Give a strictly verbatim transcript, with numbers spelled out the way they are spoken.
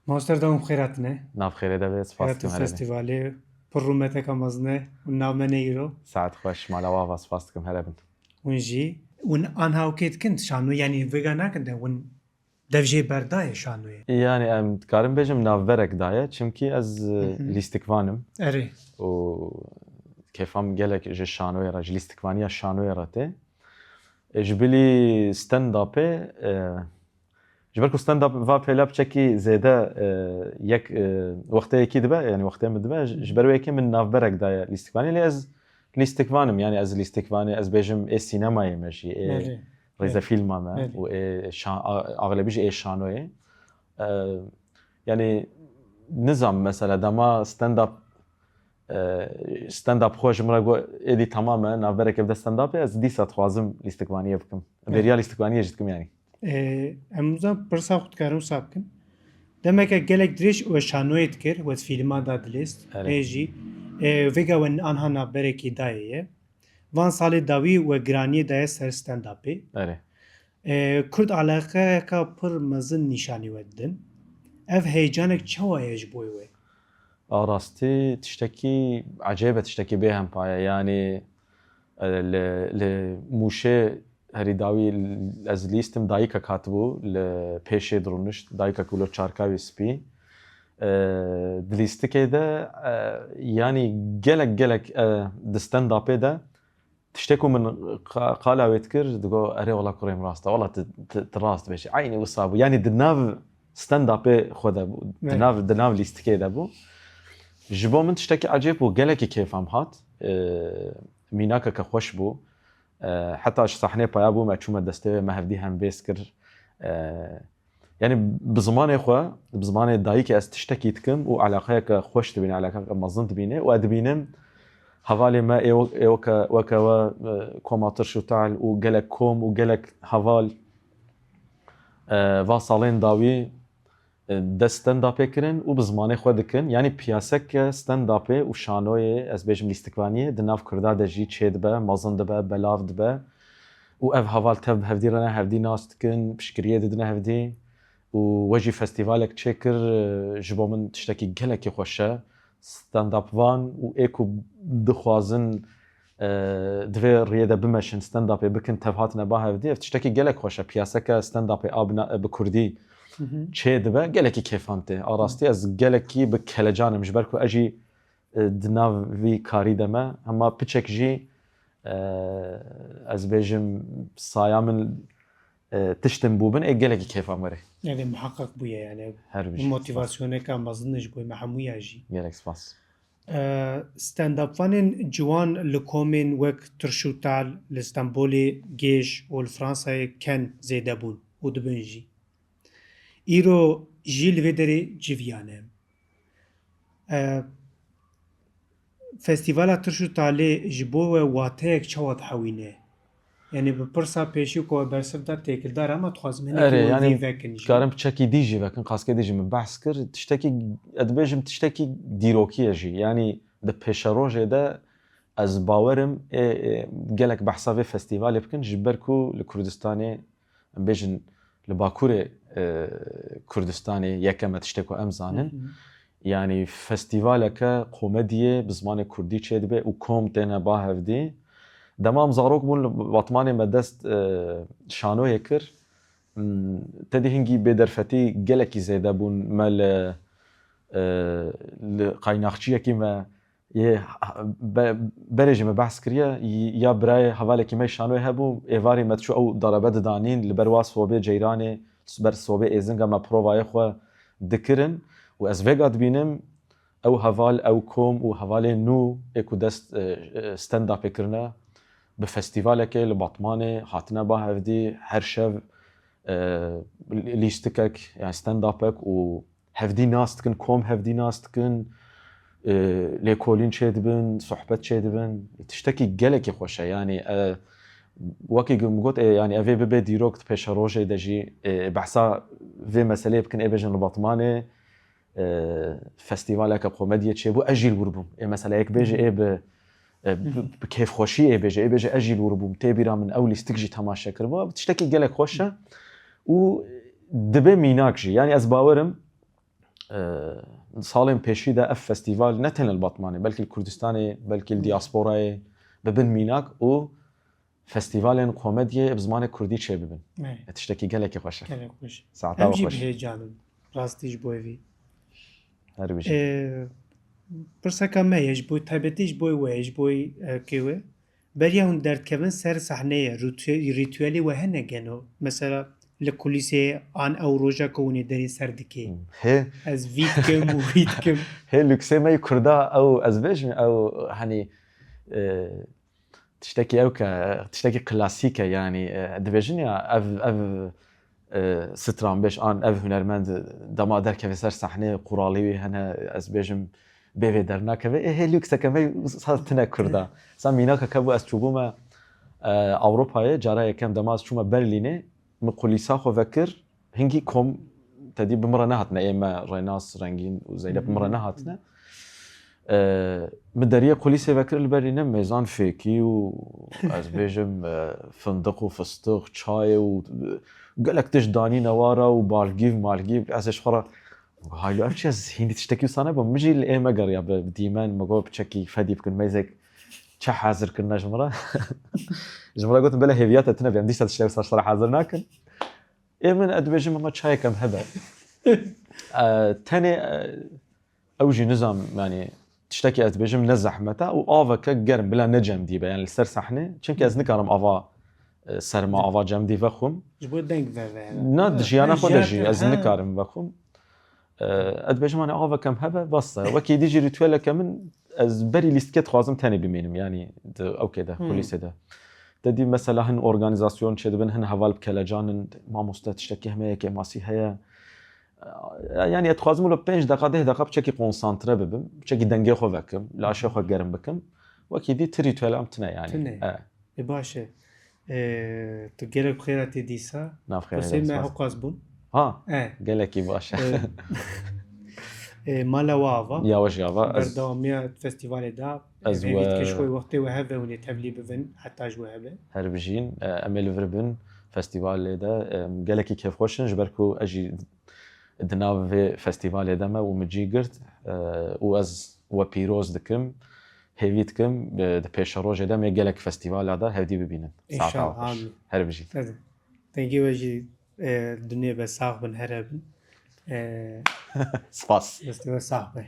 Master, dewam xêr hatine. Nav xêrê de be, spas dikim, here bin. Festîvalê pir rûmeteka mezin e û nav me ne îro. Saet xweş, mala we ava, spas dikim, here bin. Hûn jî. Hûn anha okê dikin şanoyê, yanî vêga nakin de hûn dev jê berdayê şanoyê? Yanî em dikarin bêjim navberek daye, çimkî ez, e, Hı hı. lîstikvan im. Erê. Û kêfa min gelek ji şanoyê re, ji lîstikvaniya şanoyê re tê. E, ji bilî stand-upê, e, ji ber ku stand-up va pêla piçekî zêde, e, yek, e, wextê yekî dibe, yanî wextê min dibe, ji, ji ber wê yekê min navberek daye lîstikvanê, lê ez lîstikvan im, yanî ez lîstikvanê, ez bêjim ê sînemayê me jî, ê Belê. rêzefîlma me Belê. û ê şa-, a-, axlebî jî ê şanoyê. E, yanî nizam mesela dema stand-up, e, stand-up xwe ji min re got, êdî temam e, navberek ev de stand-up e, ez dîsa dixwazim lîstikvaniyê bikim. Belê. Bêriya lîstikvaniyê jî dikim yanî. Ê, em wisa pirsa xwe dikarin wisa bikin. Demeke gelek dirêj we şanoyê dikir, we fîlma da dilîst. Erê. Ê jî, ê, vêga we anha navberekî dayê ye. Van salê dawî we giraniyê daye ser stand-upê. Erê. Ê, Kurd eleqeyeka pir mezin nîşanî we didin. Ev heyecanek çawa ye ji bo we? A rastî tiştekî ecêb e, tiştekî bêhempa ye. Yanî, e, li, li Mûşê herî dawî ez lîstim, dayikek hatibû li pêşê dirûnişt, dayikek wilo çarkawî spî. E, di lîstikê de, e, yanî gelek gelek, e, di stand-upê de tiştê ku min qa-, qala wê dikir, digo, "Erê wala kurê min rast e, wala tu, tu, tu rast dibêjî." Eynî wisa bû. Yanî di nav stand-upê xwe de bû, di Evet. nav, di nav lîstikê de bû. Ji bo min tiştekî ecêb bû, gelekî kêfa min hat. E, mînakeke xweş bû. E, heta ji sahnê paya bûm, me çûme destê wê, me hevdî hembêz kir. E, yanî bi zimanê xwe, bi zimanê dayikê ez tiştekî dikim û eleqeyeke xweş dibîne, eleqeyeke mezin dibîne û ez dibînim hevalê me ê wek-, ê weke, weke we, e, koma Tirş û Tal û gelek kom û gelek heval, e, va salên dawî, e, dest stand-upê kirin û bi zimanê xwe dikin. Yanî piyaseke stand-upê û şanoyê, ez bêjim lîstikvaniyê, di nav Kurda de jî çêdibe, mezin dibe, belav dibe. Û ev heval tev bi hevdî re ne, hevdî nas dikin, piştgiriyê didine hevdî. Û we jî festîvalek çêkir, e, ji bo min tiştekî gelekî xweş e. Stand-up van û ê ku dixwazin, e, di vê riyê de bimeşin, stand-upê bikin, tev hatine ba hevdî. Ev tiştekî gelek xweş e. Piyaseke stand-upê a bi na-, bi kurdî Hı hı. çê dibe, gelekî kêfa min tê. A rastî ez gelekî bi kelecan im, ji ber ku ez jî, e, di nav vî karî de me. Hema piçek jî, e, ez bêjim saya min, e, tiştin bûbin, ê gelekî kêfa min were. Yanî muheqeq bûye, yanî Her bijî, spas. Motivasyoneka mezin e ji bo me hemûya jî. Gelek spas. E, stand-up vanên ciwan li komên wek Tirş û Tal li Stenbolê, Gêj û li Fransayê ken zêde bûn û dibin jî. Îro jî li vê derê civiyane. E, Festîvala Tirş û Talê ji bo we wateyek çawa dihewîne? Yanî bi pirsa pêşî ku we bersiv da têkildar e, ama dixwazim hinek Erê, wê yanî vî vekin jî. Karin piçekî dî jî vekin, qaskê dî jî min behs kir. Tiştekî, ez dibêjim tiştekî dîrokî ye jî. Yanî di pêşerojê de ez bawerim ê, ê, gelek behsa vê festîvalê bikin, ji ber ku li Kurdistanê, em bêjin li Bakurê, e, Kurdistanê yekem e tiştê ku em zanin. Hı hı. Yanî festîvaleke komediyê bi zimanê kurdî çêdibe û kom têne ba hevdî. Dema em zarok bûn li Batmanê me dest, e, şanoyê kir. Hmm, te dî hingî bêderfetî gelekî zêde bûn. Me li, e, li qaynaxçiyekî me yê, be-, berê jî me behs kiriye, ya birayê hevalekî me şanoyê hebû, êvarî me diçû ew darebe didanîn, li ber wa sobê ceyranê, ber sobê êzinga me provayê xwe dikirin û ez vêga dibînim, ew heval, ew kom û hevalên nû ê ku dest, e, e, stand-upê kirine, bi festîvalekê li Batmanê hatine ba hevdî, her şev, e, lîstikek, yani stand-upek û hevdî nas dikin, kom hevdî nas dikin, e, lêkolîn çêdibin, sohbet çêdibin. Tiştekî gelekî xweş e. Yani, e, wekî min got, e, yani evê bibe dîrok di pêşerojê de jî, e, behsa vê meseleyê bikin, ê bêjin li Batmanê, e, festîvaleke komediyê çêbû, ez jî li wir bûm. Ê mesela yek bêje ê bi, e, bi, bi kêfxweşî ê bêje, ê bêje ez jî li wir bûm. Tê bîra min ew lîstik jî temaşe kiribû. Tiştekî gelek xweş e û dibe mînak jî. Yani ez bawerim, e, salên pêşî de ev festîval ne tenê li Batmanê, belkî li Kurdistanê, belkî li diasporayê bibin mînak û festîvalên komediyê bi zimanê kurdî çêbibin. E, tiştekî gelekî xweş e. Gelek xweş. Saeta Em we jî xweş. Bi heyecan in. Rastî ji bo evî. Her bijî. E, pirseka me ye ji bo taybetî ji bo we, ji bo, e, kê we. Beriya hûn derdikevin ser sahneyê, rîtue-, rîtuelê we hene geno? Mesela li kulîsê an ew roja ku hûn ê derê ser dikê. Hê. Ez vî dikim û wî dikim. Hê lûksê me yê Kurda ew ez bêjim ew henî, e, tiştekî ew ke, tiştekî klasîk e yanî, e, dibêjin ya ev, ev, e, stranbêj an ev hunermend dema derkeve ser sahneyê quralê wî hene ez bêjim bê vê dernakeve. Ê hê lûkseke me sa tine Kurda. Sa mînakeke bû ez çûbûme, e, Ewropayê, cara yekem dema ez çûme Berlînê, min kulîsa xwe vekir, hingî kom tedî bi min re nehatine, ê me Renas, Rengîn û Zeynep bi min re nehatine. E, min deriyê kulîsê vekir li Berlînê mêzan fêkî û ez bêjim, e, findiq û fistiq, çayê û, e, gelek tişt danîne wara û balgîv, malgîv. Ez ê ji xwe re Haylo, ev çi ez hînî tiştekî wisa nebû. Min jî li ê me geriya bi, bi dîmen, min got piçekî fedî bikin, mêzek çi hazir kirine ji min re. Ji min re gotin, belê hêviya te tune bê, em dîsa tiştek wisa ji te re hazir nakin. Ê min, ez dibêjim, hema çayek em hebe. E, tenê, e, ew jî nizam, yanî tiştekî ez dibêjim ne zehmet e û aveke germ, bila ne cemdî be, yanî li ser sahnê. Çimkî ez nikarim ava, e, serma, ava cemdî vexwim. Ji bo deng veve. Na, di jiyana xwe de jî ez nikarim vexwim. E, ez dibêjim, hani aveke em hebe, bas e. Wekî dî jî rîtueleke min, ez berî lîstikê dixwazim tenê bimînim, yanî di ewkê de, kulîsê de. Te dî mesela hin organîzasyon çêdibin, hin heval bi kelecan in, mamoste tiştekî heme yekê masî heye. E, yanî ez dixwazim wilo pênc deqa, deh deqa piçekî konsantre bibim, piçekî dengê xwe vekim, laşê xwe germ bikim. Wekî dî ti rîtuelam tine yanî. Tine. E. E, baş e. E, tu gelek bi xêr hatî dîsa. Nav xêr. Pirsê me hewqas bûn. Ha, e, gelekî baş e. E, e, mala we ava. Ya we jî ava. Ez berdewamiya festîvalê da. Ez hêvî we dike ji xwe wextê we hebe hûn ê tevlî bibin, heta ji we hebe. Her bijîn, e, em ê li vir bin festîvalê de. E, gelekî kêfxweş in, ji ber ku ez jî di nav vê festîvalê de me û min cî girt, e, û ez we pîroz dikim, hêvî dikim, e, di pêşerojê de em ê gelek festîvala de hevdî bibînin. Saeta we xweş. Înşallah, amîn. Her bijî. Hadi. Dengê we jî, e, dinyê be, sax bin, here bin. E, spas. Destê we sax be.